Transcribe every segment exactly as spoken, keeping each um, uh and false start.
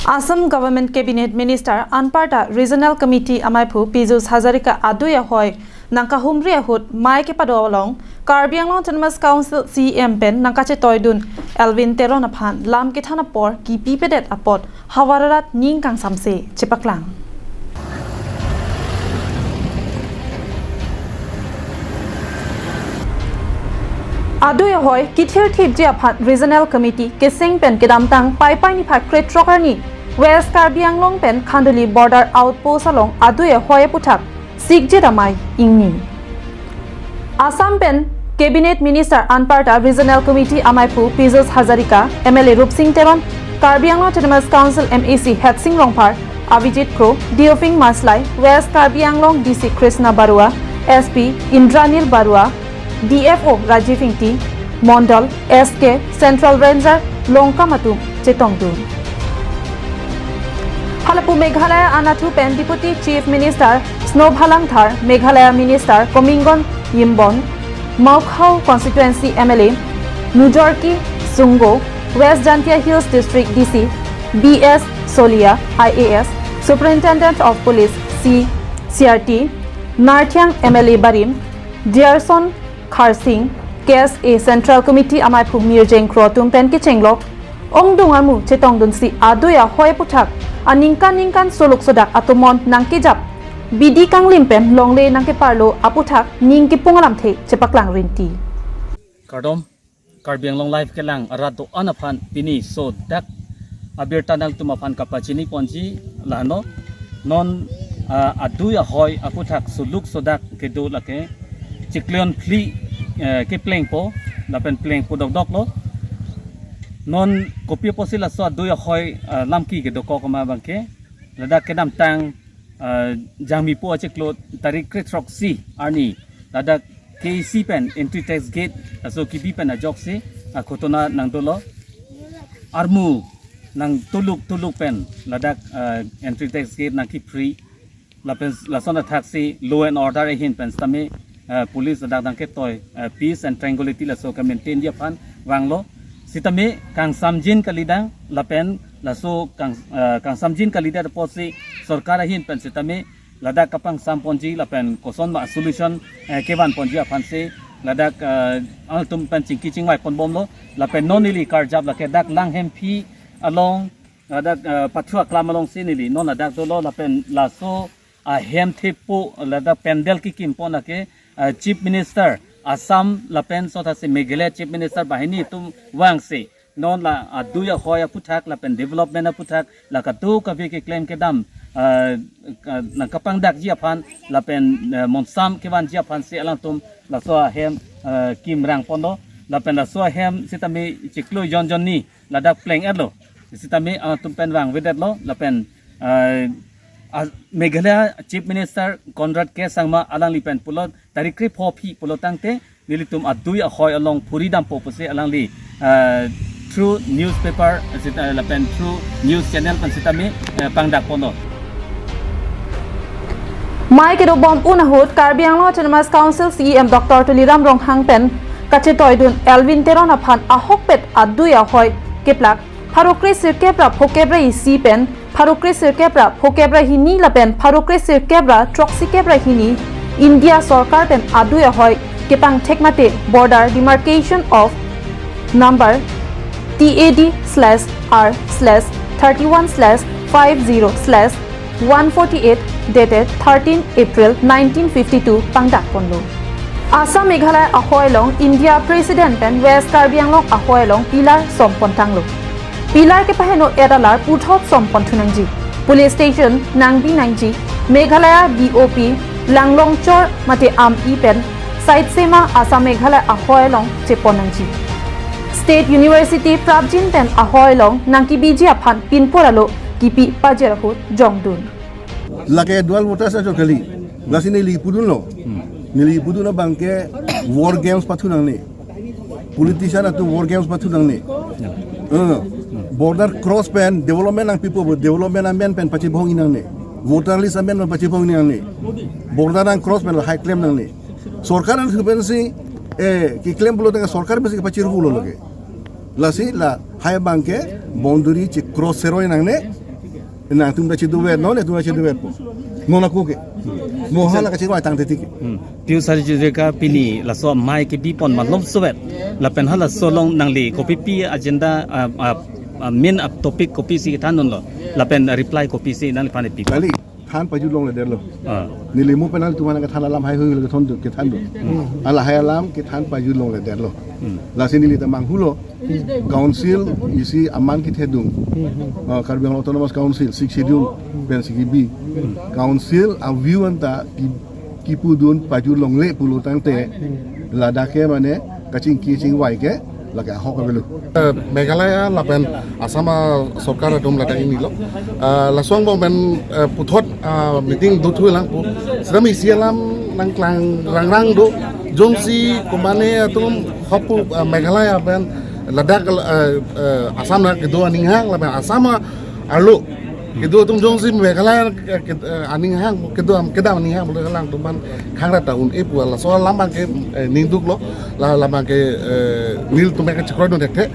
Assam Government Cabinet Minister anparta Regional Committee amaiphu Piyush Hazarika adui ahoi nangkahumri ahut mei kepado along Karbi Anglong Autonomous Council C E M pen nangkachetoidun Elwin Teron aphan lam kethan apor kipipedet apot havar arat ning kangsamse chepaklang. Adui ahoi kithirthipji aphan Regional Committee keseng pen kedamtang Paipai niphai krethrok arni West Karbi Anglong pen Khanduli Border Outpost along adui ahoi aputhak sikje damai ingni. Assam pen Cabinet Minister anparta Regional Committee amaiphu Piyush Hazarika, M L A Rupsing Teron, Karbi Anglong Autonomous Council M A C Hetsing Rongphar, Avijit Kro, Deophing Maslai, West Karbi Anglong D C Krishna Barua, S P Indranil Barua, D F O Rajiv Ingti, Mondol, S K, Central Ranger, Longkam atum chetongdun. Halapu Meghalaya anatthu pen Deputy Chief Minister Snobha Langthar, Meghalaya Minister Komingon Yimbon, Maukhau Constituency M L A Nujorki Sungo, West Jaintia Hills District D C B S Solia, I A S, Superintendent of Police C, C R T, Narthiang M L A Barim, Dearson Kharsing, K S A Central Committee amaiphu Mirjeng Kro atum pen kechenglok ongdung armu chetongdunsi adui ahoi aputhak aningkan ningkan soluk sodak atomon nangkejap bidi kanglim pen longle nangkeparlo aputhak ning kipung alamthe chepaklang rinti. Kardom, Karbi Anglong Live kelang arat do-an aphan pini sodak abirta nangtum aphan kapachini ponji lano. Non, ah, adui ahoi aputhak soluk sodak kedo lake chikleon phli, eh, keplengpo, lapen plengpo dokdoklo. Non kopi apotsi laso adui ahoi, ah, lamki kedokok ma abangke, ladak kedamtang, ah, Jangmipo achiklo tarik krethrok isi arni ladak K A C pen entry tax gate aso kibi pen ajoksi, ah, ghotona nangdolo. Armu nangtuluk tuluk pen ladak, ah, entry tax gate nangkipri. Lapen lason athaksi law and order ahin pen sitame, ah, police ladak nangketoi, ah, peace and tranquility laso kemaintainji aphan vanglo. Sitame kangsamjin kalidang lapen laso kang, ah, kangsamjin kalidet apotsi sorkar ahin pen sitame ladak kapangsam ponji lapen kosonma solution, eh, kevan ponji aphansi ladak, eh, alangtum pen chingki chingvai ponbomlo. Lapen non neli karjap lake dak Langhemphi along, ladak, eh, Pathu Aklam alongsi neli non ladak dolo lapen laso ahem thepo ladak pandal kikim pon lake, eh, Chief Minister Assam lapen sotasi Meghalaya Chief Minister banghini atum vangsi non la adui ahoi aputhak lapen development aputhak la kadokave keklem kedam, eh, ka-, nangkapangdakji aphan lapen, eh, monsam kevanji aphansi alangtum laso ahem, eh, kimrang ponlo. Lapen laso ahem sitame chiklo jon jonni ladak pleng-etlo. Sitame alangtum pen vangvedetlo lapen, eh, a-, Meghalaya Chief Minister Conrad K Sangma alangli pen pulo tarik krepho aphi pulo tangte nelitum adui ahoi along phuri dampo pusi alangli, eh, through newspaper, eh, sit-, eh, lapen through news channel pen sitame, eh, pangdak ponlo. Mei kedobom un ahut Karbi Anglong Autonomous Council C E M Doctor Tuliram Ronghang pen kachetoidun Elwin Teron aphan ahokpet adui ahoi keplak pharo kre sirkep ra phokep ra isi pen pharo kre sirkep ra phokep ra hini lapen pharo kre sirkep ra throksi kep ra hini India sorkar pen adui ahoi kepangthek mate border demarcation of number T A D slash R slash thirty-one slash five zero slash one forty-eight dated thirteen April nineteen fifty-two pangdak ponlo. Assam Meghalaya ahoi along India President pen West Karbi Anglong ahoi along pillar som pontanglo. Pillar kepaheno-et alar puthot som ponthu nangji. Police station nangbi nangji. Meghalaya B O P langlongchor mate ami pen side sema Assam Meghalaya ahoi along chepon nangji. State University prapjin pen ahoi along nangkibiji aphan pinpur alo kipi pajir ahut jongdun. Lake dual voters ajo kali. Lasi neli pudunlo. Neli pudun abangke war games pathu nangne. Politician atum war games pathu nangne. Eh, border cross pen development nangpipo bo, development amen pen pachibong inangne. Voter list amen pen pachibong inangne. Border nang cross pen lahai klem nangne. Sorkar nangthu pensi, eh, keklem pulo tangka sorkar pensi kepachirhu lo lake. Lasi lahai abangke boundary che-cross seroi nangne. Nangtum ta chedover, non nangtum ta chedoverpo. Non ako ke. Mo hala kachiroi tangte tik. Hmm. Piu Sar Judika pini laso amei kebipon malom sovet. Lapen halaso along nangli kopipi agenda, ah, ah, ah, main, ah, topic kopisi kethandunlo. Lapen reply kopisi nangliphan pi. Kali, than pajut longledetlo. Ah. Neli mo penang tuman kethan alam hai hui kethan do, kethan do. Hmm. Lahai alam kethan pajut longledetlo. Hmm. Lasi neli ta manghulo. Council isi aman kethedung. Hmm. Ah, Karbi Anglong Autonomous Council, Sixth Schedule, pen si kebi. Council a-view anta ki, kipudun pajut longle pulo tangte. Hmm. Ladak ke mane kachingki chingvai ke lake ahok avelo. Eh, Meghalaya lapen Assam, ah, sorkar atum ladak inilo. Ah, laso angbong pen, eh, puthot, ah, meeting dothulang pu. Sitame isi alam nangklang rangrang do. Jongsi komane atum hop pu, ah, Meghalaya pen Ladakh, eh, eh, Assam nang kedo aning hang lapen Assam arlo kedo atum jongsi Meghalaya, eh, ked-, eh, aning hang kedo am kedam aning hang bule alangtum aphan khang ra ta un-e pu laso alam abang ke, eh, ningduklo, la alam abang ke, eh, nelitum ke chekroidun thekthe.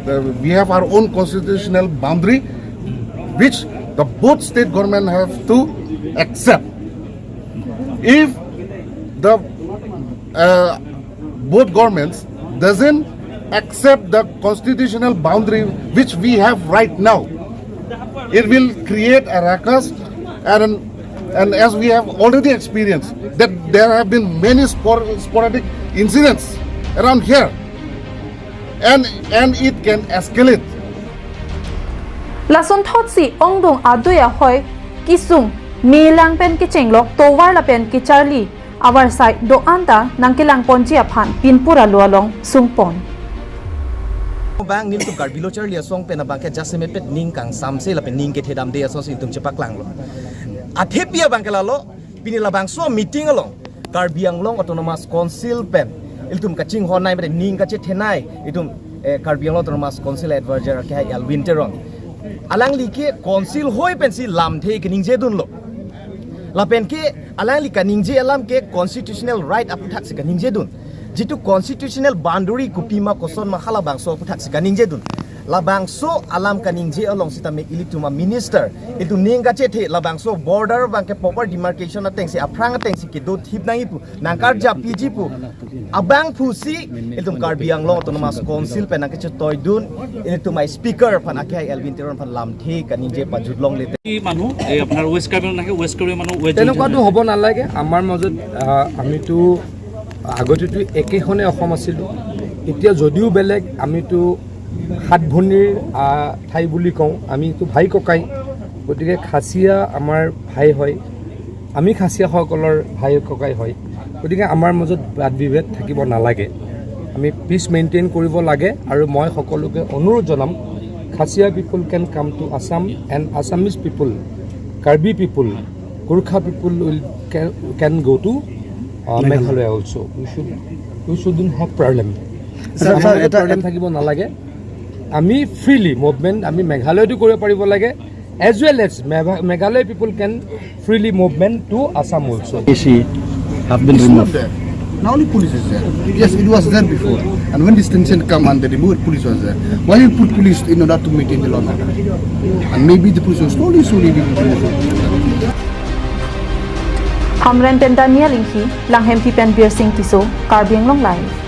Uh, we have our own constitutional boundary, which the both state government have to accept. If the, uh, both governments doesn't accept the constitutional boundary which we have right now, it will create a ruckus, and, and as we have already experienced that there have been many spor-, sporadic incidents around here, and, and it can escalate. Lason thotsi ongdung adui ahoi kisung melang pen kechenglok tovar lapen kecharli avarsai do-an ta nangkelangponji aphan pinpur alo along sungpon. Bang nelitum Karbi Lo Charli Asong pen abang ke jasemet pet ning kangsamse lapen ning kethedamde asonsi itum chepaklanglo. Athepi abang ke lalo, pini labangso meeting along Karbi Anglong Autonomous Council pen ilitum kachinghonnei mate ning kachethenei itum, eh, Karbi Anglong Autonomous Council Advisor ke hai Elwin Teron. Alangli ke council hoi pensi lamthe keningjedunlo. Lapen ke alangli kaningje alam ke constitutional right aputhaksi kaningjedun. Jitu constitutional boundary kopima kosonma halabangso aputhaksi kaningjedun. Labangso alam kaningje along sitame ilitum a-minister, ilitum ning kachethe labangso border abang ke proper demarcation atengsi aphrang atengsi kedo thip nangji pu, nangkarjapji pu abangphusi ilitum Karbi Anglong Autonomous Council pen nangkechetoidun, ilitum a-speaker aphan, ake hai Elwin Teron aphan lamthe kaningje pajut longle. এই মানুহ, এই আপোনাৰ ৱেষ্ট কাৰ্বি আংলং থাকে, ৱেষ্ট কাৰ্বি মানুহ, ৱেষ্ট তেনেকুৱাতো হ'ব নালাগে। আমাৰ মাজত, আহ, আমিতো আগতেতো একেখনে অসম আছিলোঁ, এতিয়া যদিও বেলেগ, আমিতো সাত ভনীৰ, আহ, ঠাই বুলি কওঁ, আমিতো ভাই ককাই। গতিকে খাচীয়া আমাৰ ভাই হয়, আমি খাচীয়াসকলৰ ভাই ককাই হয়। গতিকে আমাৰ মাজত বাদ বিভেদ থাকিব নালাগে, আমি পিচ মেইনটেইন কৰিব লাগে। আৰু মই সকলোকে অনুৰোধ জনাম, Khasiya people can come to Assam and Assamese people, Karbi people, Gorkha people will can, can go to, uh, Meghalaya. Meghalaya also. We should, we shouldn't have problem. Sir, আমাৰ sir, মাজত এটা প্ৰব্লেম থাকিব নালাগে। আমি ফ্ৰীলি মুভমেণ্ট আমি মেঘালয়তো কৰিব পাৰিব লাগে, as well as Megha-, Meghalaya people can freely movement to Assam also. Issue have been It's not removed. There. Now only police is there. Yes, it was there before. And when this tension come and they removed, police was there. Why you put police in order to maintain the law and order? And maybe the police will slowly, slowly be removed. Hamren pen Daniel Inghi, Langkhempi pen Birsing Tisso, Karbi Anglong Live.